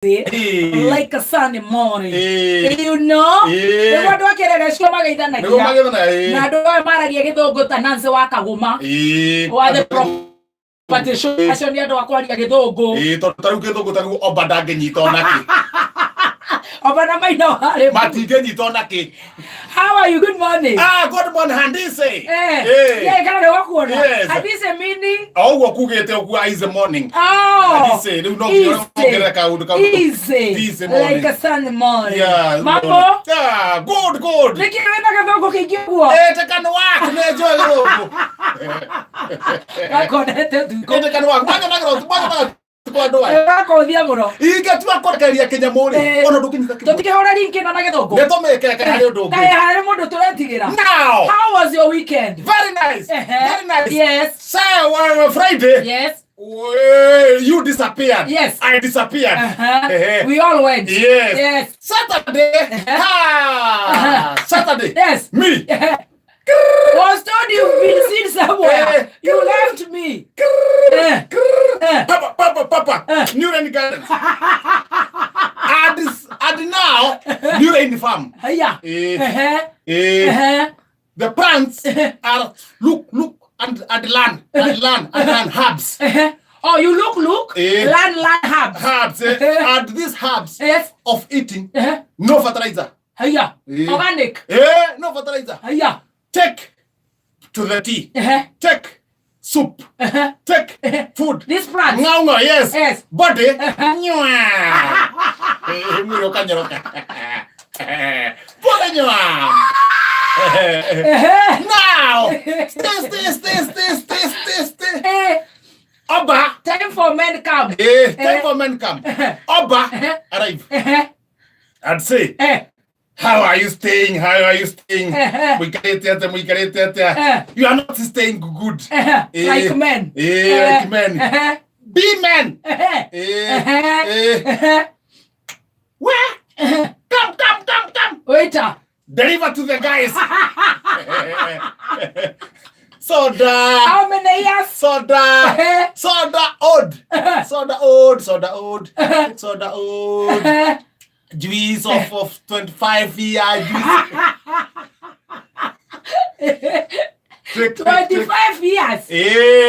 Like a Sunday morning. Ĩĩ. Nĩguo Ĩĩ. andũ a kĩrere cio Nĩguo mageithanagia magethana ĩĩ. na andũ aya maragia gĩthũngũ ta Nancy wa Kagũma Ĩĩ. wa the property show, acio nĩ andũ a kwaria gĩthũngũ. Ĩĩ, tondũ ta rĩu gĩthũngũ ta rĩu oba ndangĩnyita ona kĩ. Oba na maina warĩ. Matingĩnyita ona kĩ. How are you? Good morning. Ah, good morning, Handise. Eh, yeah, kana nĩ wakuona. Yes. Handise meaning? O ũguo kugĩte ũguo is the morning. Oh. Handise, rĩu no nginya Easy. wongerere kaũndũ kau. Easy. Easy morning. Like a Sunday morning. Yeah. Mambo? Yeah, good, good. Nĩkĩ wĩna gĩthũngũ kĩingĩ ũguo? Eh, tekano wak nĩ njũĩ gĩthũngũ. Gakonete thukũ. Eh, tekano wak. Mwanyonaga ũtukũ, mwanyonaga ũtukũ andũ aya. Gakũthia mũno. Ingĩtua kũrekereria kĩnyamũ rĩ, ona ndũngĩnyita kĩmwe. Tũtikĩhũra ringi ĩno na gĩthũngũ. Nĩ tũmĩke harĩ ũndũ ũngĩ. Kaĩ harĩ mũndũ tũretigĩra? Now. How was your weekend? Very nice. Very nice. Yes. So, Friday. Yes. Well, you disappeared. Yes. I disappeared. We all went. Yes. Yes. Saturday. Ah, Saturday. Yes. Me. Was told you've been seen somewhere. You left me. Papa, papa, papa. New Rain Gardens. And now, New Rain Farm. Yeah. The plants are look, look, and learn, and learn, and learn herbs. Oh, you look, look, learn, learn herbs. Herbs, and these herbs of eating, no fertilizer. Yeah. Organic. No fertilizer. Yeah. Take to the tea. Take soup. Take food. This plant. Ngao ngao, yes. Yes. Body. Nywa. Mwili ukanyoroka. Pole nywa. Now. Stay, stay, stay, stay, stay, stay, stay. Oba. Time for men come. Time for men come. Oba arrive. And say, how are you staying? How are you staying? Muikarĩte atĩa? Muikarĩte atĩa? You are not staying good. Like men. Like men. Be men. Where? Come, come, come, come. Waiter. Deliver to the guys. Soda. How many years? Soda. Soda old. Soda old. Soda old. Soda old. Juice of 25 year juice. Trick, trick, trick. 25 years.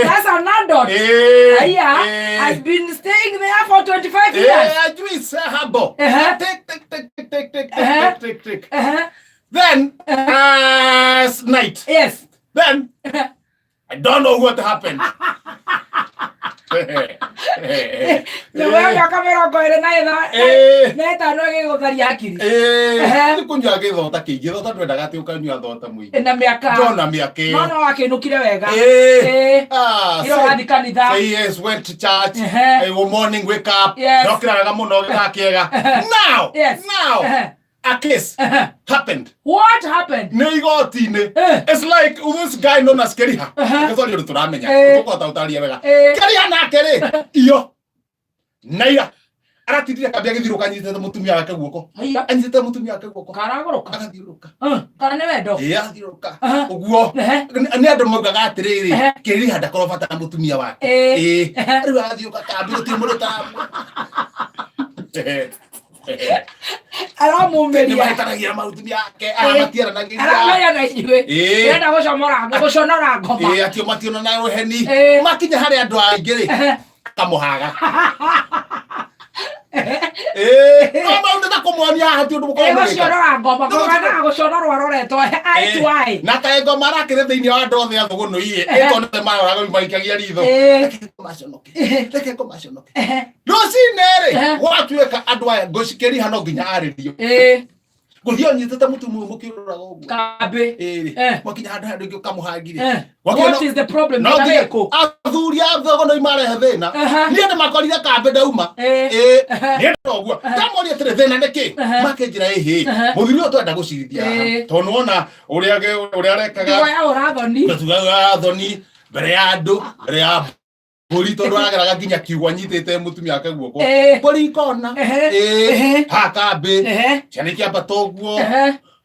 That's an adult. Yeah. Has been staying there for 25 years. Juice, habo. Tick, tick, tick, tick, tick, tick, tick, tick, tick. Then, night. Yes. Then, I don't know what happened. Nyũmba ya mĩaka 25 na ĩtano ĩgĩgũtharia hakiri. Nĩ kũnyua gĩthota kĩingĩ, thota ndwendaga atĩ ũkanyua thota mũingĩ. Na mĩaka. Ndona mĩaka ĩyo. No no wakĩnũkire wega. Ah, Ira ũrathiĩ kanitha. Say yes, went to church. Morning wake up. Ndokĩra wega mũno gĩthaa kĩega. Now, now, a case happened. What happened? Nĩ igoti-inĩ. It's like this guy known as Keriha. Gĩthweri ũndũ tũramenya. Tũkũhota gũtarĩria wega. Keriha nake rĩ, iyo naira aratindire kambĩ agĩthiũrũka anyitĩte mũtumia wake guoko. Anyitĩte mũtumia wake guoko. Karagũrũka. Agathiũrũrũka. Kana nĩ wendo? Ĩĩ, agathiũrũrũka. Ũguo. Nĩ andũ maugaga atĩrĩrĩ, Keriha ndakorwo bata na mũtumia wake. Ĩĩ. Rĩu agathiũrũrũka kambĩ gũtirĩ mũndũ ũtaramwona. Aramumĩria. Nĩmahĩtanagia na mũtumia wake, matiaranagĩria. Aramenya na ithuĩ. Ndĩrenda gũcomora gũconora ngoma. Ĩĩ, atĩ o mationanaga ũheni. Makinya harĩ andũ aingĩ rĩ, akamũhaga. Ĩĩ, no maũndũ ta kũmuonia haha ti ũndũ mũkorwo mũgĩka. Gũconora ngoma, kũgana gũconorwo aroretwo eye to eye. Na kaĩ ngoma arakĩrĩ thĩinĩ wa andũ othe a thũgũnũ iĩ, ĩtondũ othe maroraga maikagia ritho. Reke ngoma aconoke. Reke ngoma aconoke. Rũcinĩ rĩ, gwatuĩka andũ aya ngũcikĩriha no nginya arĩrio. Gũthiĩ ũnyitĩte mũtu mũmũ mũkĩũrũraga ũguo. Kambĩ. Ĩĩ. Mwakinya handũ handũ ingĩ ũkamũhangire. What is the problem? No Thĩna nginya wĩkũ? athuri a thũgũnũ marehe thĩna. Niĩ ndĩmakorire kambĩ ndauma. Ĩĩ. Niĩ ũguo. Ndamoria atĩrĩ, thĩna nĩ kĩ? Makĩnjĩra ĩhĩ. Mũthuri ũyũ twenda gũcirithia haha. Tondũ nĩwona ũrĩa arekaga. Ndigwa ya ũrathoni. Ndigwa ya ũrathoni mbere ya andũ, mbere ya mbũri, tondũ arageraga nginya kiugũ anyitĩte mũtumia wake guoko. Mbũri ikona. Ĩĩ. Haha kambĩ. Ciana ikĩambata ũguo.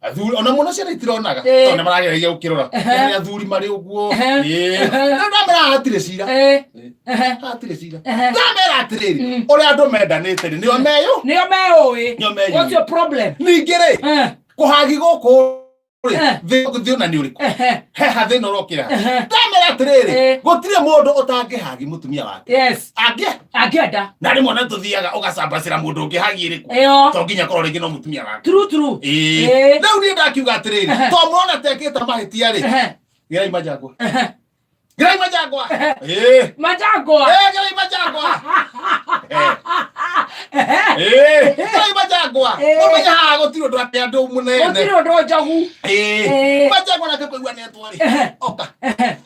Athuri ona muno ciana itironaga Ĩĩ. tondũ nĩ marageragia gũkĩrora Ehe. nĩ athuri marĩ ũguo Ehe. Ĩĩ. Ehe. Rĩu ndamera hatirĩ cira Ĩĩ. Ĩĩ. Ehe. Hatirĩ cira Ehe. ndamera atĩrĩrĩ Mm. ũrĩa andũ mendanĩte rĩ nĩo meyũ Nĩo meũĩ. Nĩo meyũĩ. What's your problem? Ningĩ rĩ Eh. kũhagi gũkũ rĩ Eh. thĩ ona nĩ ũrĩkũ Ehe. heha thĩna ũrokĩra Ehe. ndamera atĩrĩrĩ Ĩĩ. gũtirĩ mũndũ ũtangĩhagi mũtumia wake Yes. angĩ Angĩenda. Na rĩmwe na tũthiaga ũgacambacĩra mũndũ ũngĩ hagi ĩrĩkũ Ĩyo. to nginya korwo rĩngĩ no mũtumia waku. True, true. Ĩĩ. Ĩĩ. Rĩu niĩ ndakiuga atĩrĩrĩ Ehe. to mũrona tekĩte mahĩtia rĩ Ehe. gĩrai manjangwa Ehe. gĩrai manjangwa. Ĩĩ. Majangwa. Ĩĩ, gĩrai manjangwa. Ehe. Ĩĩ, gĩrai manjangwa. Ĩĩ. Mũmenye haha gũtirĩ ũndũ atĩ andũ mũnene. Gũtirĩ ũndũ njogu. Ĩĩ. Ĩĩ. Manjangwa nake kũigua nĩetwo rĩ Ehe. oka Ehe.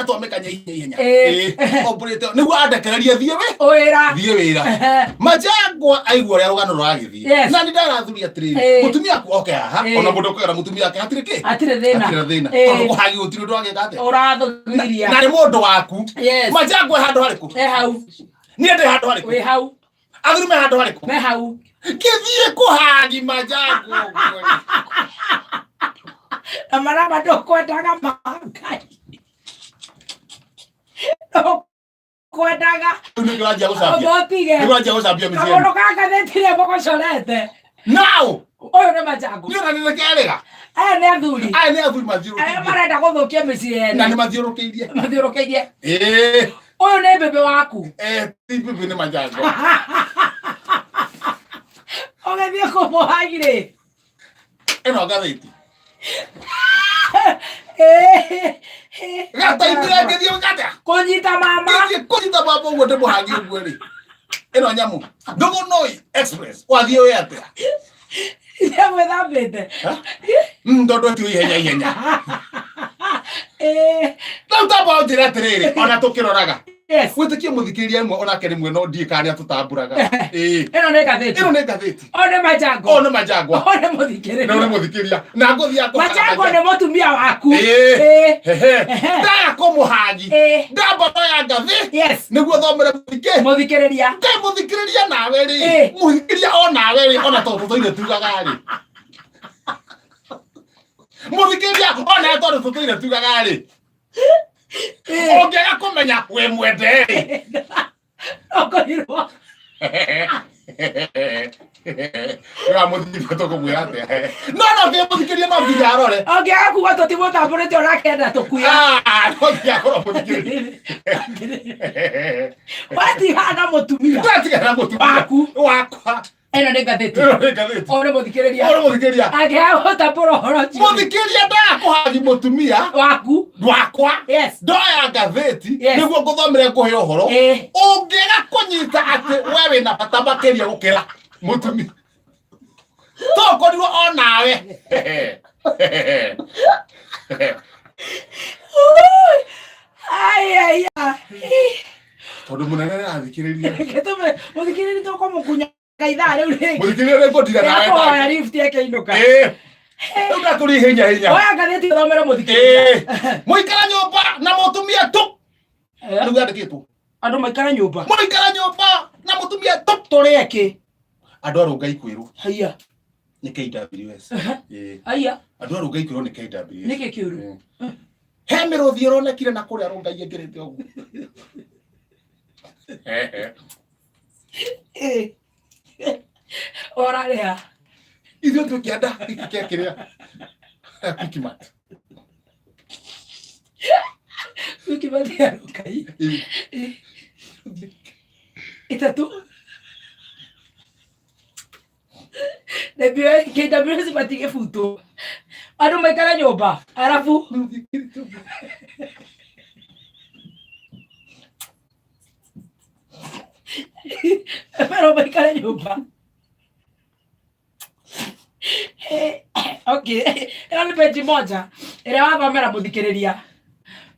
twamĩkanya ihenya ihenya. Ĩĩ. Ĩĩ, ombũrĩte nĩguo andekererie thiĩ wĩ Wĩra. thiĩ wĩra. Ehe. Majangwa aigua ũrĩa rũgano rũragĩthiĩ Yes. na nĩ ndarathuri atĩrĩrĩ Ĩĩ. mũtumia aku oke haha Ĩĩ. ona mũndũ ũkũgera mũtumia wake hatirĩ kĩ Hatirĩ thĩna. hatirĩ thĩna Ĩĩ. tondũ kũhagi gũtirĩ ũndũ agĩka atĩa Ũrathũgiria. na nĩ mũndũ waku. Yes. Majangwa e handũ harĩkũ? E hau. Niĩ ndĩ handũ harĩkũ? Wĩ hau. Athuri me handũ harĩkũ? Me hau. Ngĩthiĩ kũhagi majangwa ũguo rĩ. Na marama ndũkwendaga mangai. Ndũkwendaga. Rĩu nĩkĩo ũranjia gũcambia. Ũmotige. Nĩkĩo ũranjia gũcambia mĩciĩ. Kamũndũ ka ngathĩti rĩ mũgũcorete. Now Ũyũ nĩ Majangwa. nĩ ona nĩkerĩga. Aya nĩ athuri. Aya nĩ athuri Aya mathiũrũrũkĩirie marenda gũthũkia mĩciĩ na yene. nĩ mathiũrũrũkĩirie. Mathiũrũkĩirie. Ĩĩ. Ũyũ nĩ mbĩmbĩ waku. Eh, ti bibi nĩ Majangwa. Ũgĩthiĩ kũmũhagi rĩ. Ĩno ngathĩti gataithire ngĩthiĩ gatia Kũnyita mama. Ngĩthiĩ kũnyita baba ũguo ndĩmũhagi ũguo rĩ ĩno nyamũ Ndũgũnũi Express wathiĩ wĩ atĩa? Iria gwĩthambĩte. Tondũ ti ihenya ihenya. Ĩĩ. Rĩu tamba ũnjĩre atĩrĩrĩ ona tũkĩroraga Yes. gwĩtĩkie mũthikĩrĩria ĩmwe onake rĩmwe no ndiĩ kana nĩatũtambũraga. Ĩĩ. Ĩno nĩ ngathĩti. Ĩno nĩ ngathĩti. Ũyũ nĩ Majangwa. Ũyũ nĩ Majangwa. Ũyũ nĩ Na ũyũ nĩ mũthikĩrĩria. mũthikĩrĩria na ngũthiĩ akũhaga Majangwa nĩ mũtumia waku. Ĩĩ. Ĩĩ. Hehe. Ehe. Ndaga kũmũhagi Ĩĩ. ndamba noya ngathĩ Yes. nĩguo thomere mũthikĩ Mũthikĩrĩria. Ngai mũthikĩrĩria nawe rĩ Ĩĩ. mũthikĩrĩria o nawe rĩ ona tondũ tũtũire tugaga rĩ mũthikĩrĩria o nawe tondũ tũtũire tugaga rĩ Ĩĩ. Ũngĩaga kũmenya wĩ mwende rĩ Ũkorirwo. Ũramũthikĩrĩria tũkũmwĩra atĩa no no nginya mũthikĩrĩria no nginya arore. Ũngĩaga kuga tũtimũtambũrĩte ũrakenda tũkuya. Ah, no nginya akorwo mũthikĩrĩria. Watigana na mũtumia. Ndatigana na mũtumia Waku. Wakwa. Ĩno nĩ ngathĩti. Ĩno nĩ ngathĩti. Ũyũ nĩ mũthikĩrĩria. Ũyũ nĩ mũthikĩrĩria. Angĩaga gũtambũra ũhoro ũcio. Mũthikĩrĩria ndakũhagi mũtumia Waku. wakwa. Yes. Ndoya ngathĩti Yes. nĩguo ngũthomere ngũhe ũhoro. Ĩĩ. Ũngĩaga kũnyita atĩ we wĩna bata makĩria gũkĩra mũtumia tokorirwo o nawe. Ai ai ai. Tondũ mũnene nĩarathikĩrĩria. Reke tũme mũthikĩrĩria tũkũmũkunya ithaa rĩu rĩngĩ. Mũthikĩrĩria nĩ ngũndira nawe. Nĩakũhoya lift akĩinũka. Ĩĩ. Rĩu ndatũria ihenya hinya. Oya ngathĩti ũthomere mũthikĩrĩria. Ĩĩ. Mũikara nyũmba na mũtumia tu. Eh, Rĩu yandĩkĩtwo Andũ maikara nyũmba. Mũikara nyũmba na mũtumia tu. Tũrĩe kĩ? Andũ a Rũngai kwĩrwo Haiya. nĩ KWS. Ĩĩ. Haiya. Andũ a Rũngai kwĩrwo nĩ KWS. Nĩkĩ kĩũru? Ĩĩ. He mĩrũthi ĩronekire na kũrĩa Rũngai ĩngĩrĩte ũguo. Ĩĩ. Ũrarĩha. Ithuĩ twĩkĩanda gĩkĩ kĩa kĩrĩa Quickmart. Wiki ya Rũngai. Ĩĩ. Ĩtatũ. KWS matigĩbutwo. Andũ maikara nyũmba. Arabu. Mĩrũthi ĩngĩrĩte ũguo. Pero maikare nyũmba. Okay, ĩno nĩ peji moja ĩrĩa wathomera mũthikĩrĩria.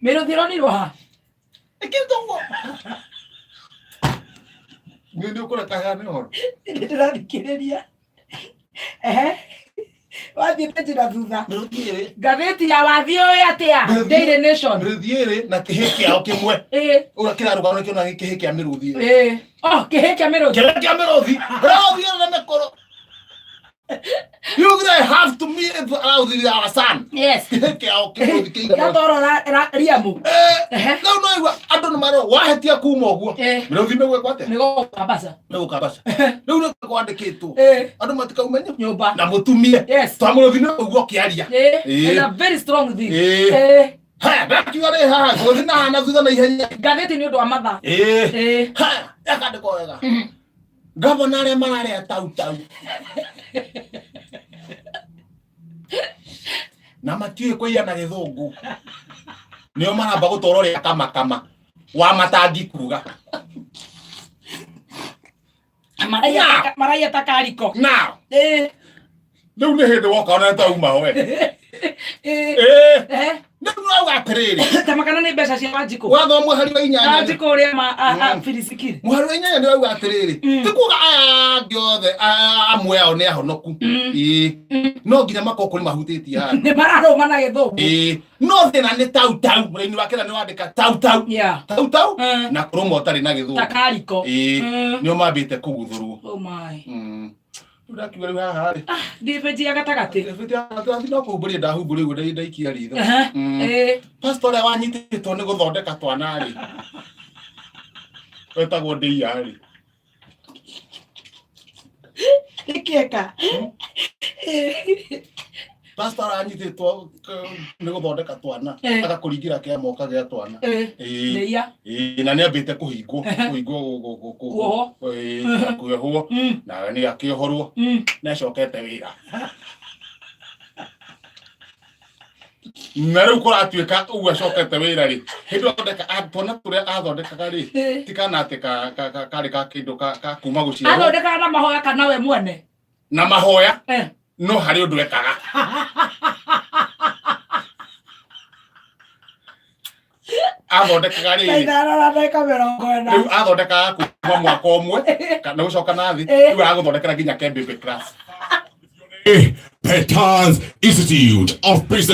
Mĩrũthi ĩronirwo ha? Ĩkĩrĩte ũguo. Nĩ nĩ ũkũreka heane ũhoro. Nĩ ndĩrathikĩrĩria. Ehe. Wathiĩ peji na thutha. Mĩrũthi ĩrĩ. Ngathĩti ya wathiĩ ũĩ atĩa? Mĩrũthi- Daily Nation. Mĩrũthi ĩrĩ na kĩhĩ kĩao kĩmwe. Ĩĩ. Ũrĩa kĩrarũgama nĩkĩo na kĩhĩ kĩa mĩrũthi ĩrĩ. Ĩĩ. Oh, kĩhĩ kĩa mĩrũthi. Kĩrĩa kĩa mĩrũthi. Mĩrũthi ĩrĩ na mĩkũrũ. Yugire ha Have to meet allow our son. Yes. Kĩao kĩmũthi kĩigana. Gatoro riamu. Eh, rĩu no igua andũ nĩ marora wahetia kuma ũguo. Eh. Mĩrũthi nĩ gwĩkwo atĩa? Nĩ gũkambaca. Nĩ gũkambaca. Rĩu nĩ kwandĩkĩtwo. Eh. Andũ matikaume Nyũmba. na mũtumie. Yes. Twa mũrũthi nĩ ũguo ũkĩaria. Eh. Eh. And a very strong thing. Eh. Eh. Ha, ndakiuga rĩ haha ngũthi na haha na thutha na ihenya. Ngathĩti nĩ ũndũ wa mathaa. Eh. Eh. Ha, yakandĩkwo wega. Gavana arĩa mararĩa tau tau. Na matiũĩ kũiya na gĩthũngũ. Nĩo maramba gũtwarwo rĩa kamakama wa matangi kuga. Maraiya maraiya ta kariko. Now, Eh. rĩu nĩ hĩndĩ woka ona tauma we. Eh. Eh, Eh. rĩu rauga atĩrĩrĩ. Ta makana nĩ mbeca cia Wanjikũ. Wathoma mũhari wa inyanya. Wanjikũ ũrĩa ma firisikire. Mũhari wa inyanya nĩ rauga atĩrĩrĩ. Ti kuga aya angĩ othe amwe ao nĩ ahonoku. Ĩĩ. No nginya makorwo kũrĩ mahutĩtie handũ. Nĩ mararũma na gĩthũngũ. Ĩĩ. No thĩna nĩ tau tau. Mũraini wa kĩra nĩ wandĩka tau tau. Yeah. Tau tau Mm. na kũrũma ũtarĩ na Ta gĩthũngũ. kariko. Ĩĩ. Mm. Nĩo mambĩte kũguthũrwo. Oh my. Rĩu ndakiuga rĩu haha rĩ. Ah, ndĩ benji ya gatagatĩ. Ndathi no kũhumbũria ndahumbũria ũguo ndaikia ritho. Aha. Eh. Pastor ũrĩa wanyitĩtwo nĩ gũthondeka twana rĩ. Wetagwo Ndĩia rĩ. Nĩkĩeka. Pastor aranyitĩtwo nĩ gũthondeka twana Eh. agakũringĩra kĩama ũkagĩa twana. Eh. Ĩĩ. Ndĩia. Ĩĩ, na nĩ ambĩte kũhingwo kũhingwo Kuohwo. Ĩĩ, kuohwo na nĩ akĩohorwo nĩ acokete wĩra na rĩu kũratuĩka ũguo acokete wĩra rĩ hĩndĩ ĩyo athondeka twana tũrĩa athondekaga rĩ Eh. ti kana atĩ karĩ ka kĩndũ ka kuma gũciarwo Athondekaga na mahoya kana we mwene. Na mahoya. Eh. No harĩ ũndũ ekaga. Athondekaga rĩrĩ Ithano na ndagĩka 40. Rĩu athondekaga kuma mwaka ũmwe kana gũcoka na thĩ. Eh. Rĩu agũthondekera nginya kembebe class. Petaz Institute of Business.